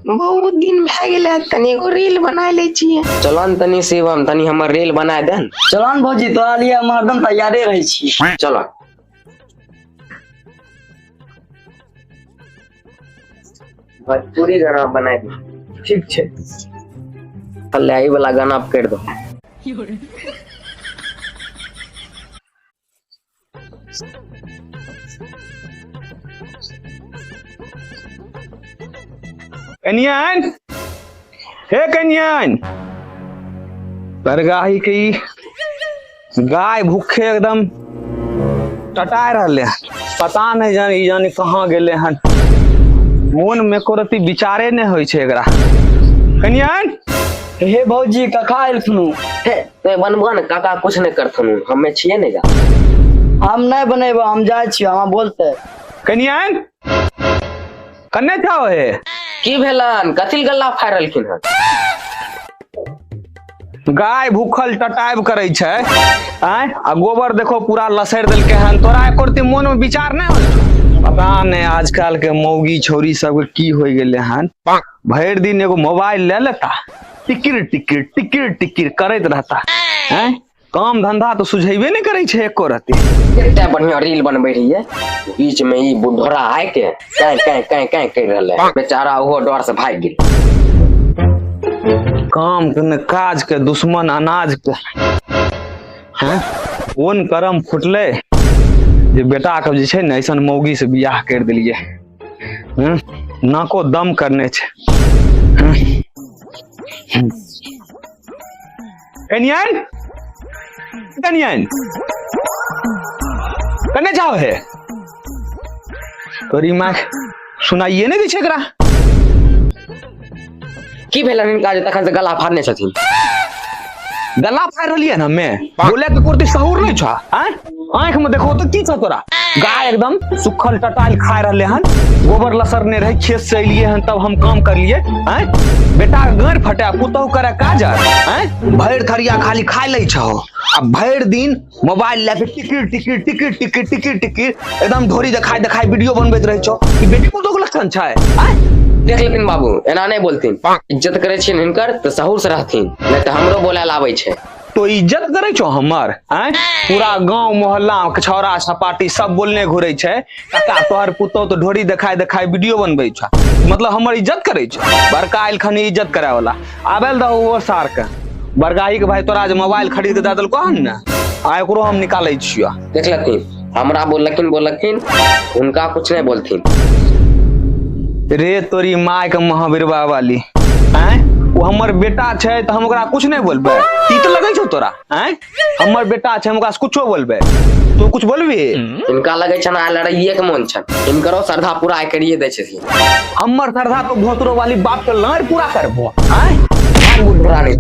बहुत दिन भए गेलै, तनी एगो रील बना लै छियै। चलो न तनी शिवम, तनी हमर रील बना दे न। चलो ने भौजी, तोरा लिए हम हरदम तैयारे रहै छी। चलो। भोजपुरी गाना बना दे। ठीक छै। ले ई वाला गाना कर दो। कनियान, हे कनियान, बरगाही के ई गाय भूखे एकदम टटा रहले हन, पता नहीं जाने ई जाने कहाँ गेले हन। मोन में एको रत्ती विचारे नहीं होइ छै एकरा। कनियान। हे भौजी, कखा एलखुन? हे तो बनबो ने काका, कुछ नहीं करथुन, हमे छियै ने जा। हम नहीं बनेबो, हम जाइ छियै, हमरा बोलते। कनियान, कन्ने छाओ हे? की भेलन, कथिल गल्ला फाड़लखिन हन? गाय भूखल टटाइब करै छै, आँय, आ गोबर देखो पूरा लसरि देलकै हन। तोरा एको रत्ती मोन में विचार नहीं होल? पता नहीं आजकल के मौगी छौरी सब के की होइ गेलै हन। भरि दिन एगो मोबाइल ले लेता, टिकिर टिकिर टिकिर टिकिर करैत रहता। आँय, काम धंधा तो सुझेबे नहीं करै छै एको रत्ती। कते बढ़िया रील बनबै रहियै, बीच में ई बुढ़ोरा आय के कैं कैं कैं कैं करि रहलै, बेचारा ओहो डर से भागि गेल। काम के ने काज के दुश्मन अनाज के। हैं, कोन करम फुटलै जे बेटा के जे छै ने ऐसन मौगी से बियाह कर देलियै। हैं, नाको दम करने छै। हैं। कनियान, कनियान, कने जाओ हे? तोरी माँ सुनाइए नहीं दै छै एकरा। की भेलन हिनका जे तखन से गला फाड़ने छथिन? गला फाड़ि रहलियै हमे? बोले के कुर्ती सहूर नहीं छा? आँय, आँख में देखो तो की छा तोरा? गाय एकदम सुखल टटाइल खाय रहले हन, गोबर लसरने रहे, खेत से एलिए हन तब हम काम करलिए। आँय, बेटा के गाँड़ फटे, पुतहु करे काजर। आँय, भरि थरिया खाली खाय लै छहो आ भरि दिन मोबाइल लए के टिकिर टिकिर टिकिर टिकिर टिकिर टिकिर एकदम ढोरी देखाय देखाय वीडियो बनबैत रहै छौ। ई बेटी पुतहु के लक्षण छै? आँय, देख लेथिन बाबू, एना नहीं बोलथिन। इज्जत करे छियनि हिनकर तऽ सहूर से रहथिन, नहीं तऽ हमरो बोले ला आबै छै। तो इज्जत करे छौ हमर? आँय, पूरा गांव मोहल्ला के छौड़ा छपाटी सब बोलने घुरे छै, काका तोहर पुतहु तो ढोरी देखाय देखाय वीडियो बनबै छौ, मतलब हमर इज्जत करे छौ। बड़का एलखन इज्जत करे वाला, आबे ल दहो ओ सार के। बड़गाही के भाई तोरा जे मोबाइल खरीद के दए देलको हन ने, आ एकरो हम निकालै छियो। देख लेथिन, हमरा बोललखिन बोललखिन, हुनका कुछ नहीं बोलथिन। रे तोरी माय के महावीरवा वाली, आँय, ओ हमर बेटा छै तऽ हम ओकरा कुछ नहीं बोलबै? ई तऽ लगै छौ तोरा? आँय, हमर बेटा छै, हम ओकरा से कुछो बोलबै, तू कुछ बोलबी? हिनका लगै छनि आइ लड़ाइए के मोन छनि, हिनकरो श्रद्धा पूरा करिए दै छथिन। हमर श्रद्धा तो भोसरो वाली बाप के लाड़ पूरा करबो। आँय, बुढ़ा नहीं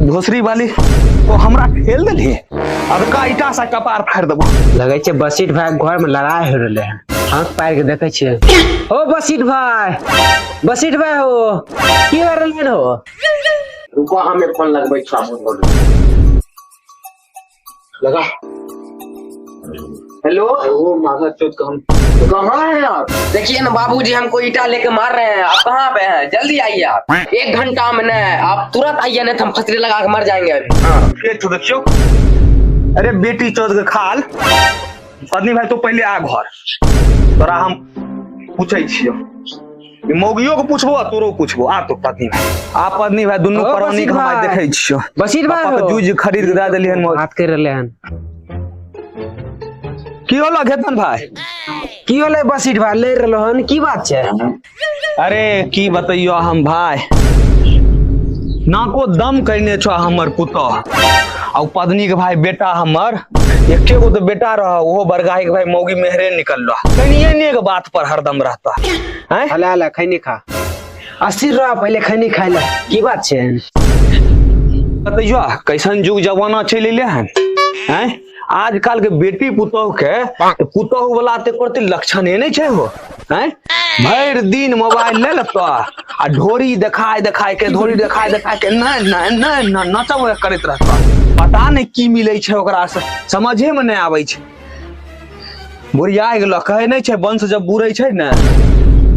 भोसरी वाली तो हमरा खेल देली, अबका ईटा से कपार फाड़ देबो। लगै छै बसीट भाई के घर में लड़ाई हो रहलै हन, हाथ पारि के देखै छियै। हो बसीट भाई, बसीट भाई हो, की हो रहलै हन हो? रुको, हमें फोन लगबै छौ। लगा। हेलो, ओ माथा चोट के हम कहाँ हैं आप? देखिए ना बाबूजी हमको ईटा लेके मार रहे हैं, आप कहाँ पे हैं? जल्दी आइए आप, 1 घंटा में नहीं, आप तुरंत आइए, नहीं तो हम फसरी लगा के मर जाएंगे अभी। हाँ, के छो देखियो। अरे बेटी चोद के खाल, पत्नी भाई तो पहले आ घर, तोरा हम पूछै छियो, ई मौगियो के पूछबो आ तोरो पूछबो। आ तो पत्नी भाई, आ पत्नी भाई दुनू ओ, प्राणी के हम आइ बसीर भाई। देखै छियो। बसीर भाई पापा के हो। जूझ खरीद के दए देलियन। बात कर रहले हन। की होलो घेतन भाई? की होलै बसीर भाई, लड़ रहलो हन, की बात छै? अरे की बतैयो हम भाई, नाको दम करने छो हमर पुतोह आ पत्नी के भाई बेटा, हमर एके गो तो बेटा रह, ओहो बरगाही के भाई मौगी मेहरे निकल रहा, कनिये ने के बात पर हरदम रहता। हैं? हला हला खैनी खा, अस्थिर रह, पहले खैनी खाइ ले, की बात छै? बतैयो कैसन जुग जमाना चलि एलै हन। हैं, आजकल के बेटी पुतोह के पुतोह वाला ते करते लक्षण नहीं छै हो। हैं, भरि दिन मोबाइल ले लेतो आ ढोरी देखाय देखाय के, ढोरी देखाय देखाय के न न न न नचब करैत रहतो, पता नहीं की मिलै छै ओकरा से, समझे में नहीं आबै छै। बुढ़िया गेलो। कहै नहि छै वंश जब बुरै छै ने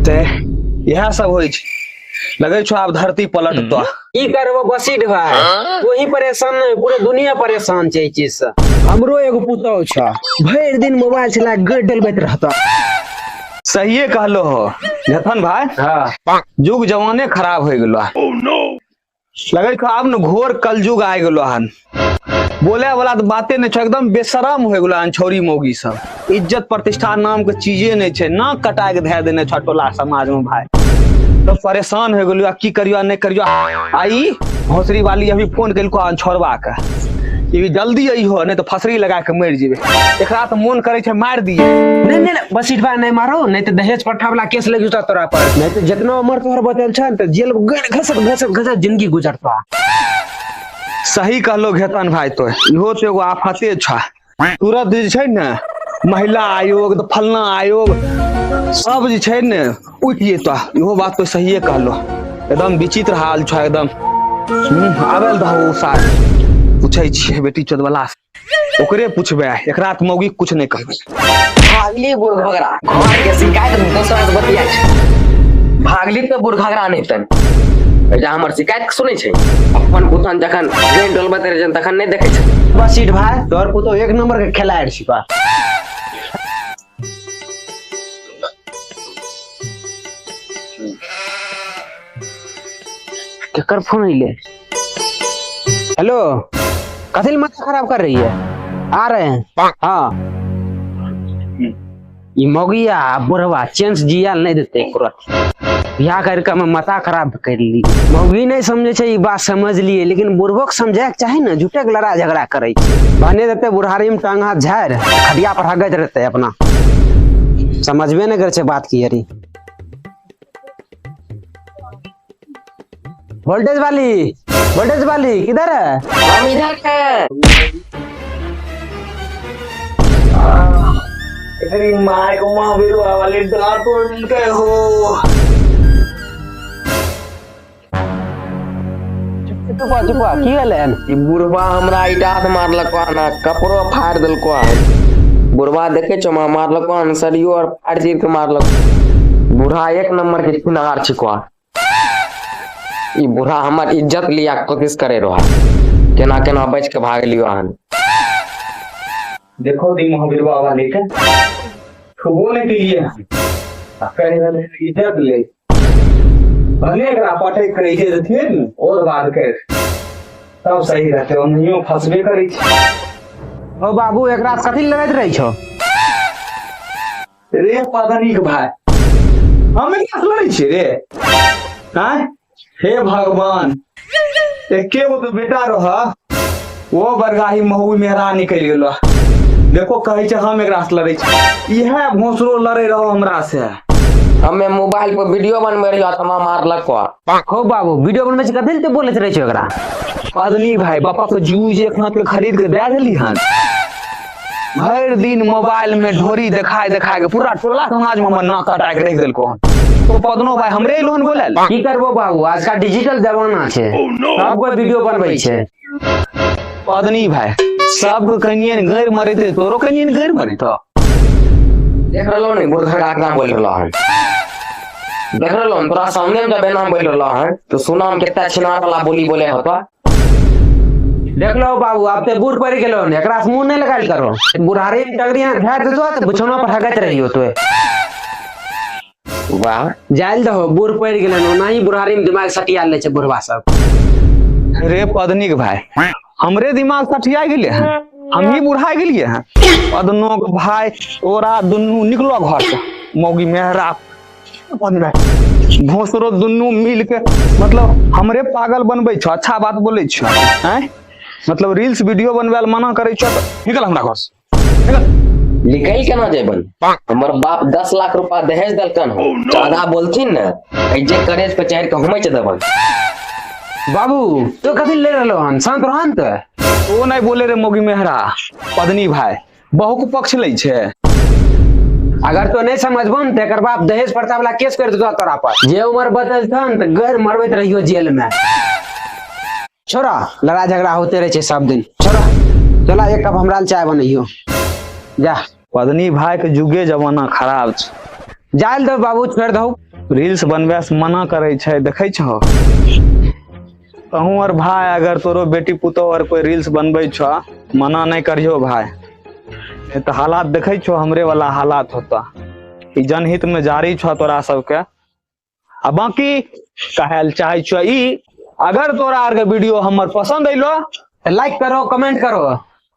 ते इएह सब होइ छै। लगै छौ आब धरती पलटतो। की करबो बसीठ भाई, वही परेशान नहीं, पूरे दुनिया परेशान छै ई चीज से। हमरो एगो पुतहु छ, भरि दिन मोबाइल चला के गड़ डलबैत रहता। सहिए कहलो हो जखन भाई। हाँ। युग जमाने खराब हो गेलो। लगै छौ आब न घोर कलयुग आ गेलो हन। बोले वाला तो बाते नहीं छौ, एकदम बेशरम हो गेलो हन छौरी मौगी सब। इज्जत प्रतिष्ठा नाम के चीजे नहीं छै, नाक कटा के धए देने छौ टोला समाज में भाई। तो परेशान हो गेलियो, की करियो नहीं करियो। आई भोसरी वाली अभी फोन केलको हन छोड़वा के, ई जल्दी अइहो नहीं तो फसरी लगा के मरि जेबे। एकरा तो मोन करे छै मार दिए। नहीं नहीं नहीं, बसीठ भाई नहीं मारो, नहीं तो दहेज प्रथा वाला केस लग जता तोरा पर। नहीं तो जितना उम्र तोहर बचल छ तो जेल में गड़ घसत घसत घसत जिंदगी गुजरता। सही कहलो घेतन भाई, तो इहो तो एगो आफते छ। तुरंत जे छै ने महिला आयोग तो फलना आयोग सब जे छै ने उठि जेतो। इहो बात तो सहिए कहलो, एकदम विचित्र हाल छ एकदम। आबे दहो उ सार पूछै छियै बेटी चोदवला से, ओकरे पूछबै, एकरा तऽ मौगी कुछ नहि कहबै। भागली बुढ़घगरा घर के शिकायत दोसरा से बतिया छै। भागली तऽ बुढ़घगरा नहि तन एजा हमर शिकायत सुनै छै। अपन पुतन जखन गेन डोलबैत रहै छै तखन नहि देखै छै। बसीठ भाई तोहर पुतहु एक नंबर के खेलाड़ी छिपा। केकर फोन अइले? हेलो, कथी माथा खराब कर रही है? आ रहे हैं। हाँ, ई मौगिया बुढ़वा चेंज जिया नहीं देते एको रत्ती। बियाह करके हम माथा खराब कर ली। मौगी नहीं समझे छै ई बात समझ लिए, लेकिन बुढ़बो के समझे के चाही ने, झूठे के लड़ाई झगड़ा करे छै। भने देते बुढ़ारी में टांग हाथ झाड़ खटिया पर हगैत रहते, अपना समझबे नहीं करे छै बात की। अरे वोल्टेज वाली, वोल्टेज वाली किधर है? हम इधर हैं। अरे my को मां बिरुआ वाली दांत तोड़ गए हो। चुपा चुपा की भेलै हन? ई बुढ़वा हमरा ईटा से मारलको हन, कपड़ो फाड़ देलको हन। बुढ़वा देखे छौ मारलको हन, सरियो और फाड़ चीर के मारलको। बूढ़ा एक नंबर के छिनार छिको। ई बूढ़ा हमर इज्जत लिया के कोशिश करे रहा, केना केना बच के भाग लियो हन। देखो दी महावीरवा वाली के छुबो नहीं दिए हन, आ कहे रहले इज्जत ले। भले एकरा पटक के रहे जथिन और बात कर तब सही रहते, ओनहियो फंसबे करै छै। ओ बाबू एकरा से कथी लड़ैत रहै छौ? रे पदनीक भाई, हम एकरा से लड़ै छियै रे? आँय हे भगवान, एके गो तो बेटा रह, वो बरगाही महू मेहरा निकलि गेलो। देखो कहै छै हम एकरा से लड़ै छी, इएह भोंसरो लड़ै रहो हमरा से। हमे मोबाइल पर वीडियो बनबै रहियो त मारलको। हो बाबू वीडियो बनबै छै कथी लए बोलैत रहै छौ एकरा? पदनी भाई बापा के जूस एक हाथ के खरीद के दए देली हन, भरि दिन मोबाइल में ढोरी देखाय देखाय के पूरा टोला समाज में हमर नाक कटा के रखि देलको हन। तो पदनो भाई हमरे एलो हन बोलल। की करबो बाबू, आजकल डिजिटल जमाना छै, सब कोई वीडियो बनबै छै। पदनी भाई सबके कनियन गैर मरैत रहे, तोरो कनियन गैर मरैत। देख रहलो ने बुढ़घगरा के नाम बोल रहलो हन, देख रहलो हन तोरा सामने में जब एना बोल रहलो हन तो सुना हम कितना छिनार वाला बोली बोले होता। देख लो बाबू आब ते बूढ़ पड़ि गेलो हन, एकरा से मुंह नहीं लगायल करो। बुढ़ारी में टगरी हाथ झाड़ि देतो त बिछौना पर हगैत रहियो तो। वाह जायल दहो, बूढ़ पड़ि गेलन, ओनाही बुढ़ारी में दिमाग सटिया लै छै बुढ़वा सब। रे पदनीक भाई हमरे दिमाग सठिया गेलै हन, हम ही बुढ़ा गेलियै हन। पदनोक भाई तोरा दुनू निकलो घर से, मौगी मेहरा पदनी भाई भोंसरो दुनू मिल के मतलब हमरे पागल बनबै छौ। अच्छा बात बोलै छौ आँय, मतलब रील्स वीडियो बनबै लए मना करै छौ तऽ निकल हमरा घर से, निकल। निकल केना जेबन? हमर बाप 10 लाख रुपा दहेज देलकन हो, ज्यादा बोलथिन ने जे करेज पे चढ़ के हुमै देबन। बाबू तो कथी ले रहलो हन, शांत रहन त। ओ नहीं बोले रे मौगी मेहरा, पदनी भाई बहू के पक्ष लै छै। अगर तो नहीं समझबो न त एकर बाप दहेज प्रथा वाला केस कर देतो तोरा पर। जे उम्र बचल छन त गैर मरबैत रहियो जेल में। छोरा लड़ाई झगड़ा होते रहे छै सब दिन। छोरा चला एक कप हमरा चाय बनैयो जा। पदनी भाई के जुगे जमाना खराब छै। जायल दो बाबू, छोड़ दो। रील्स बनबै से मना करै छै, देखै छहो? तहूँ और भाई अगर तोरो बेटी पुतोह और कोई रील्स बनबै छौ, मना नहीं करियो भाई, नहीं तऽ हालात देखै छो, हमरे वाला हालात होता। ई जनहित में जारी छौ तोरा सबके। आ बाकी कहल चाहे छौ ई, अगर तोरा आर के वीडियो हमर पसंद अइलो लाइक करो, कमेंट करो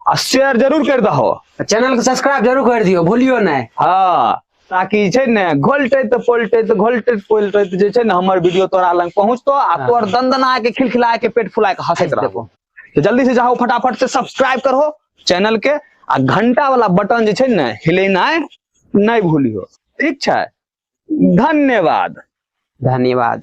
आ शेयर जरूर कर दहो, चैनल के सब्सक्राइब जरूर कर दियो, भूलियो नहीं। हाँ, ताकि छै ने घोलटैत पोलटैत घोलटैत पोलटैत जे छै ने हमर वीडियो तोरा लग पहुंचतो आ तोर दंदना के खिलखिला के पेट फुला के हंसैत रहबो। तो जल्दी से जाओ फटाफट से सब्सक्राइब करो चैनल के आ घंटा वाला बटन जे छै ने हिलेनाइ नहीं भूलियो। ठीक छै, धन्यवाद। धन्यवाद।